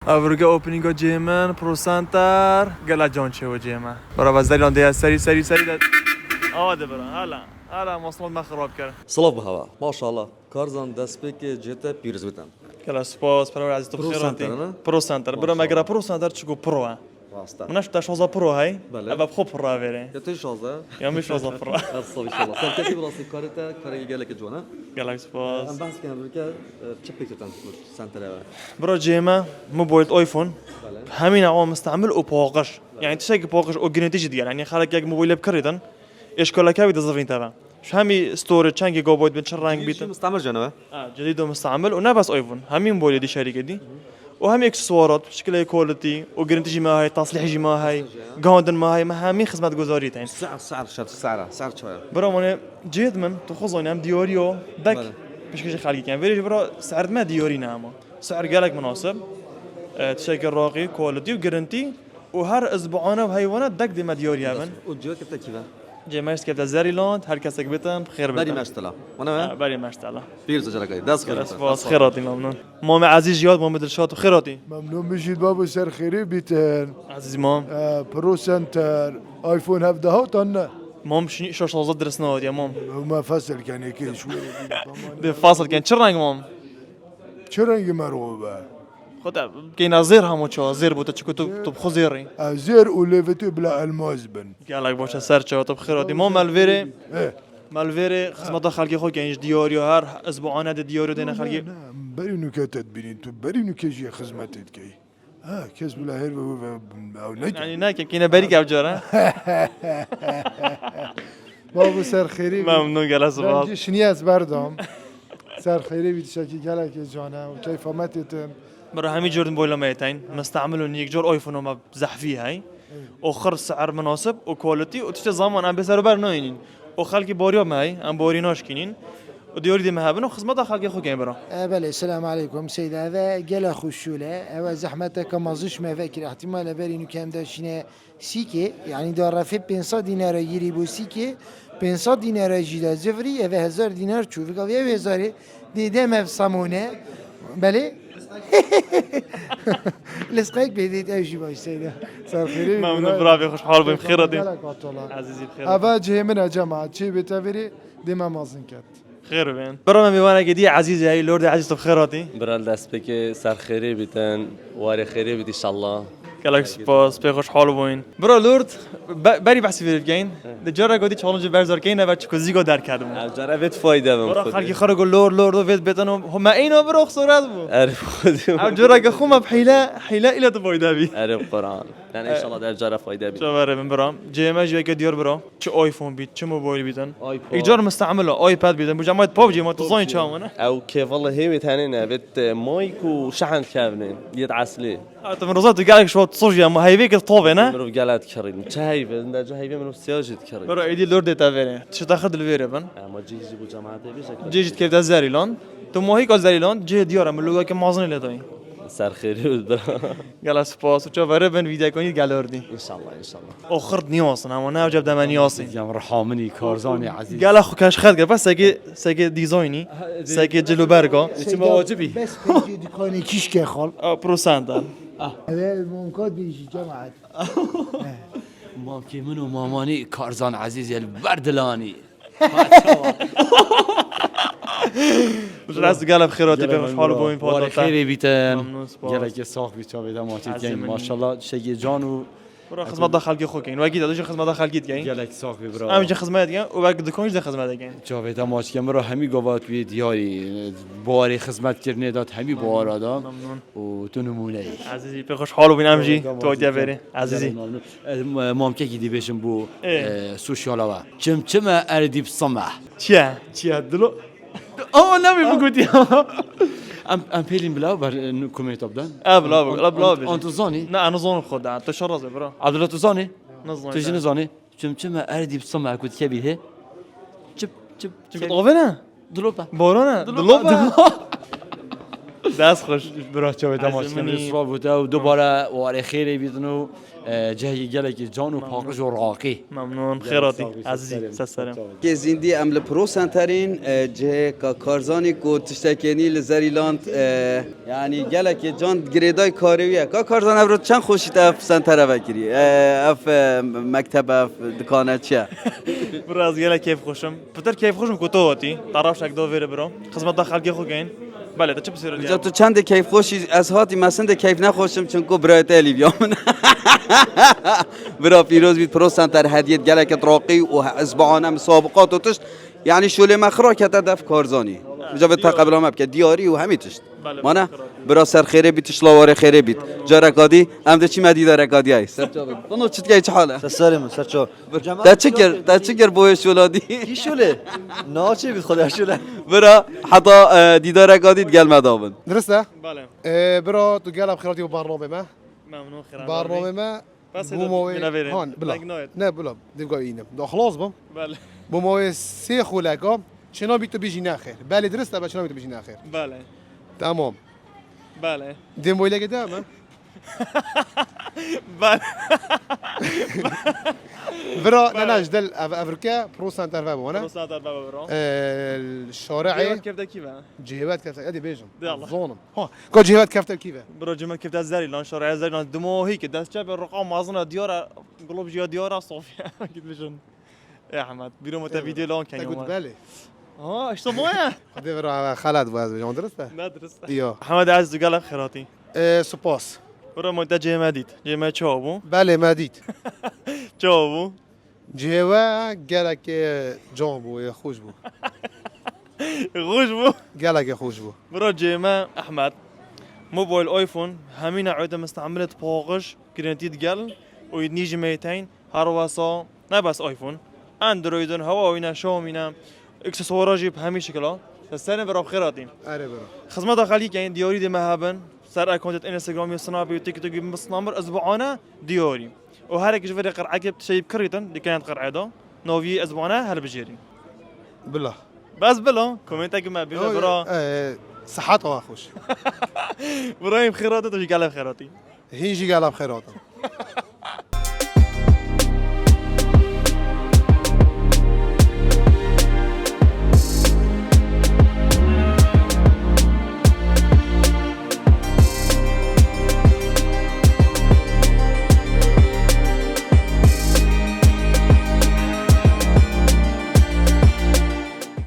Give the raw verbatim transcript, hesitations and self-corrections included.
Ev rige openinga cihê min, Pro Center, gela can çêwe cihê me. Bira ve zerîlan de serî, serî, serî de. Awa de bira, hala, hala masal me xirab kir. Silav bi heva. Maşallah. Karzan destpêkê cihê te pîroz bitin. Gela spas, perwer ezîz, tu Pro xêr hatî. Center, ne? Pro Center. Bira me Maşallah. Gera Pro Center çiku pro e. Rast e. Min eşta şaza pro hey. Belê. Ev bi xwe pro e vêrê. Ya tu şaza? Ya min şaza pro. Her sal inşallah. Serketî bi rastî karê te, karê gelekî ciwan e. Gelek spas. Em behs kin bike, e, çi pêk tutan Center e? Bira cihê me, mobil iPhone. Belê. Hemî newa mistemil û paqij. Yani tiştekî paqij û girintî jî diye. Yani xelek yek mobil bi kirîtin, êşkaleke wî dizivîn te ve. Ji hemî storage, çend gigabyte bin, çi reng bîtin. Mistemil jene ve? Ha, cedîd û mistemil û ne bes iPhone. Hemî mobilê dî şerîkê dî. Û hemî aksesuarat, şikilê quality û girintî jî me heye, teslîh jî me heye, gandin me heye, me hemî xizmetguzarî tên. Ser, ser, şer, ser, ser çaya. Bira mane, cihê min, tu xwe zanî, em diyariya dek Bele. Pêşkêşî xelkî ken. Vêrê jî bira ser me diyarî ne ama. Ser gelek minasib. E, tiştekî raqî, quality û girintî. û her izbûane û heywane dek dê me diyarî hebin. Û cihê te kî ve? Cihê me kefte Zerîland, her kesek bitin, bi xêr bitin. Berî me ji te la. Wana me? Ha, berî me ji te la. Pîr zicarekayê. Dest xêr bitin. Spas, xêr hatî, memnun. Mamê Ezîz Jiyad, mamê Dilşad, tu xêr hatî. Memnun bijît babo, ser xêrê bitin. Ezîz mam. E, Pro Center, iPhone hevdeh hatan ne? Mam şi-, şaş şazda dirisna hatiye, mam. Hûme fasil kenê kê, şûrê bî, tamam. De fasil ken, çi reng mam? Çi rengî merhû be? Xwe te keyna zêr hemo çawa, zêr bû te çiku tu, tu bi xwe zêr î. Ez zêr û lêvê tu bila elmaz bin. Gelek baş e, ser çawa, tu bi xêr hatî. Mo me li vêrê, Eh. me li vêrê xizmeta xelkê xwe keyîn ji diyariya her izbûane de diyariya dêne xelkê. Ne, ne, berî nûke te dibînî, tu berî nûke jî xizmetê dikey. Ha, kes bila her ve, ve, ve, ew neke. Yani neke, keyne berî ev cara. Babu ser xêrî bî. Memnun, gelek spas. Bence şiniyaz berdam. Ser xêrê bî, tiştekî gelekê can e û keyfa me têtin. Bira hemî cor mobayla me yê teyn. Mestemil û yek cor iPhone me zehfî hey. Evet. Û xir se'er minasib û quality û tiştê zaman em bê ser û ber nayînîn. Û xelkî bariya me hey, em barî naşkînîn. Û diyarî dê me hebin û xizmeta xelkê xwe kên bira. E, belê, selam aleykum, seyda. Eve gela xwe şûle. Eve zehmeteke mezin ji me vekir. Ihtimal e berî nûke em de şîne Sîkê, yanî da refê pênc sed dînara girî bû sîkê, pênc sed dînara jî da zivrî, eve hezar dînar çû. Vika vê ev hezarê dê dem ev samone. Belê? Lisqek bê dê ev jî baş seyda. Ser xêrê. Memnun bira, bê xweşhal bûm, xêr hatî. Gelek atola. Ezîzî, xêr hatî. Ava cihê min e cemaat, çê bê te verê dê me mazin ket. Xêr bin. Bira me mêvanekê dî ezîz heye, Lordê ezîz tu bi xêr hatî. Bira li destpêkê ser xêrê bîtin, warê xêrê bît inşallah. Gelek spas, pê xweşhal bûyîn. Bira Lord, be-, berî behsî vê dikeyin. He. Di careke dî challenge berz keyne ve çiku zîgo derket bû. Ev cara vêt fayde bim. Bira xelkî xwe re got Lord, Lord, vêt bêtin û hûme îno bira xesaret bû. Erê xwedî. Ev careke xwe me bi hîle, hîle île tu fayde bî. Erê Quran. Yani inşallah der cara fayde bî. Çaverê min bira. Cê me jî weke diyar bira. Çi iPhone bît, çi mobil bîtin. İlk car mistemil o, iPad bîtin. Bu cemaat PUBG ma tu zanî çawa ne? Ew kêvil hêvê tenê ne, vêt, e, mayk û şehn kevnê, yêt eslî. Ha, tu min roza tu gelek şo sojiya ma heyvê kir tavê ne? Mirov gelek kirîn. Çi heyvê, nde çi heyvê mirov siya jî dikirîn. Bira êdî Lordê te vêrê. Çi te xir dil vêrê bin. Ama cih jî bu cemaatê bî şekil. Cih jî dikevde Zerîlan. Tu mohîka Zerîlan, cih diyar e, min lûgeke mezin lê dayî. Ser xêrê bira. Gela spas. Çaverê bin vîdeokonî gelordî. İnşallah, inşallah. O xird niyasin, ama ne acaba deme niyasin. Yam Rahaminî, Karzanê Ezîz. Gela xwe keş xet kir, bes seke, seke dîzaynî, seke cil û berga. Çima wacibî? Bes pêncî dükkanê kişke xal. A, Pro Center. Ah. Eve monka dîjî cemaat. Mamkê min û mamanî Karzan Ezîz yel berdilanî. Rast gelek xêr hatî, pê xweşhal bûyîn. Warê xêrê bîtin. Memnun, spas. Gelekê sax bî, çavê te maçî dikin. Maşallah, tiştekî can û bira xizmeta xelkê xwe keyin. Wekî te jî xizmeta xelkî dikin. Gelek sax bî bira. Em jî xizmet dikin û wek dikan jî xizmet dikin. Çavê te maç dikin bira, hemî gava tu yê diyarî, bi warê xizmetkirinê de, hemî bi wara da. Memnun. û tu nimûne yî. Ezîzî, pê xweşhal bûn em jî. Tamam, tu hatiye tamam. Verê. Ezîzî. Gelek memnun. E, ma-, mamkekî dibêjim bû, Ê. E, sosyala we. Çim çim e, erdî bi sim e. Çi ye? Çi ye? Dilo. Ama navê bigotî. Em, em pêlîn bila ber, e, nu-, kumê te bidan. E, bila, bila, bila. An, an tu zanî? Ne, ez nizanim xwe de. Tu şer razê, bira. Abdullah, tu zanî? Nizanim. Tu jî nizanî? Çim çim e, erdî bi sim e, ku dikevî hê. Çip, çip, çip. Çim çim. Avê ne? Dilop e. Boran e. Dilop e. Dilop e. Dest xweş. Bira çavê te maç. Silav bû te û dubare warê xêrê bîtin û, e, cihekî gelekî can û paqij û raqî. Memnun, xêr hatî. Ezîzî, ser serê. Kê zîndî em li Pro Centerîn, e, cihê ka Karzanî ku tiştekê nî li Zerîland, e, yanî gelekê can girêdayî karê wî ye. Ka Karzan evro çend xweşî te ev centere vekirî. E, ev, e, mektebe, ev dikane çi ye? Bira ez gelek keyf xweş im. Pitir keyf xweş im ku tu hatî. Te rewşek da vêre bira. Xizmeta xelkê xwe keyin. Belê, te çi pirsî? Rica tu çendê keyf xweşî, ez hatî mesin de keyf nexweş im, çinku birayê te lîviya min. Bira pîroz bît, Pro Center hediyet geleket raqî û he-, ez bi anem sabiqat û tişt. Yani şolê me xira kete def Karzanî. Rica ve te qebla me bike, diyarî û hemî tişt. Belê, mana? Bira ser xêrê bît, tişt lawarê xêrê bît. Careka dî, em de çî me dîdareka dî ay. Ser çavê. Bino çi dikey, çi hal e? Ser serê min, ser çav. Te çi kir, te çi kir bo wê şola dî? Kî şolê? Naçê bît xwe de şole. Bira, heta, e, dîdareka dî digel me dabin. Dirist e? Belê. E, bira, tu gelek xêratî bo bernamê me. Memnun, xêran. Bernamê me Bas bû hêdî, mawê bîne vêrê. Han, bila. Deng nayet. Ne, bila. Divga înim. Da xlas bim. Belê. Bû mawê sê xuleka. Çêna bî tu bijî nexêr. Belê dirist e, be çêna bî tu bijî nexêr. Belê. Tamam. Belê. Dê moyleke de mi? Belê. Bira, ne, ne, ji dil ev, evrike Pro Center ve bû, ne? Pro Center ve bû, bro. Ee, şareê Cêwet kevde kî ve? Cêwet kevde, hadi bêjim. De Allah. Zonim. Ha, ka Cêwet kevde kî ve? Bro, Cêwet kevde Zerîlan, şareê Zerîlan. Dumohî ki dest çe be roqa mazina diyara, gulobjiya diyara Sofya. Gitmişin. E, Ahmet, biro mu te video lan kenyo. Belê. Ha, işte bu ya. Hadi ver, xelat bu ez bêjim, dirist e? Ne dirist? Yo. Ahmet Aziz, gelek xêratî. E, spas. Bro, mu te cê me dît. Cê me çawa bû? Belê, me dît. Çawa bû? Cihê we gelekê can bû, yê xweş bû. Xweş bû? Gelekê xweş bû. Bro, cihê me Ehmed. Mobil iPhone, hemîne ewde mistehmilê paqij, girêntî digel û yî nîjimê teyn, her wesa ne bes iPhone. Androidin, Huawei'ne, Xiaomi'ne, aksesuara jî bi hemî şikila. Te serê ve rab xêr hatî. Erê bro. Xizmeta xelkî keyin, diyarî dê me hebin. Ser account Instagram ya Snap'ê, TikTok ya Snap'ê, ez bi ana diyarî. û her yek ji vê re qir'ekê bi tişeyî bikirîtin, dikeyên qir'e de, navî ez bi ana helbijêrî. Bila. Bes bila, komentekî me bîne bira. E, sihet awa xweş. Birayîm xêr hate, tu jî gelek xêr hatî. Hîn jî gelek xêr hatin.